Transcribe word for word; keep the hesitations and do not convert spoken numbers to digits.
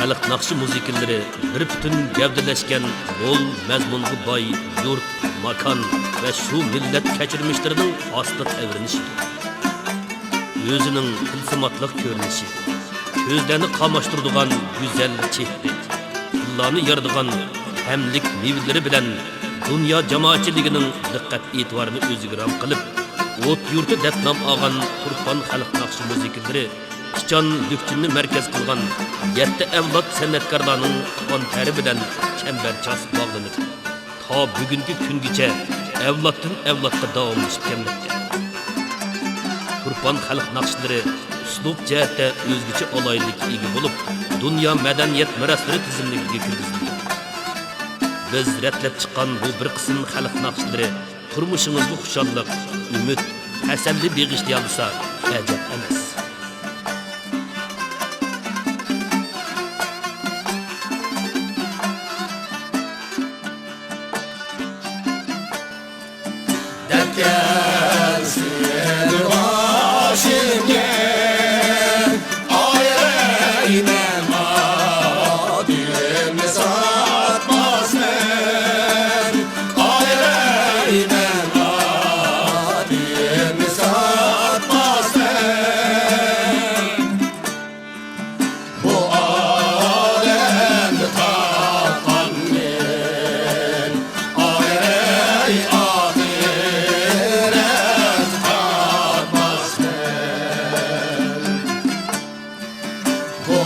خەلق ناخشا مۇزىكىلىرى بىر پۈتۈن گەۋدىلەشكەن مول مەزمۇنغا باي يۇرت، ماكان ۋە شۇ مىللەت كەچۈرمىشلىرىنىڭ ئاستا تەۋرىنىشىدۇر. ئۆزىنىڭ تىلسىماتلىق كۆرۈنۈشى، كۆزلەرنى قاماشتۇرىدىغان گۈزەل چېھرى، تىللارنى يارىدىغان ھەملىك مېۋىلىرى بىلەن دۇنيا جامائەتچىلىكىنىڭ دىققەت ئېتىبارىنى ئۆزىگە رام قىلىپ، ئوت يۇرتى دەپ نام ئالغان تۇرپان خەلق ناخشا مۇزىكىلىرى ئىچان لۈكچىننى مەركەز قىلغان يەتتە ئەۋلاد سەنئەتكارلارنىڭ قان تەرى بىلەن چەمبەرچاس باغلىنىپ، تا بۈگۈنكى كۈنگىچە ئەۋلادتىن ئەۋلادقا داۋاملىشىپ كەلمەكتە. تۇرپان خەلق ناخشىلىرى ئۇسلۇب جەھەتتە ئۆزگىچە ئالاھىدىلىككە ئىگە بولۇپ، دۇنيا مەدەنىيەت مىراسلىرى تىزىملىكىگە كىرگۈزۈلگەن. بىز رەتلەپ چىققان بۇ بىر قىسىم خەلق ناخشىلىرى تۇرمۇشىڭىزغا خۇشاللىق، ئۈمىد، تەسەللى بېغىشلىيالىسا ئەجەب ئەمەس. دەپ كەلسىدۇ باشىمغا، ئايرىيمەن ئادىمنى ساتماسمەن، ئايرىيمەن ئادىمنى ساتماسمەن. بۇ ئالەمدە تاپقاننى ئايرىي ئاخىرەت تاپماسمەن. بۇ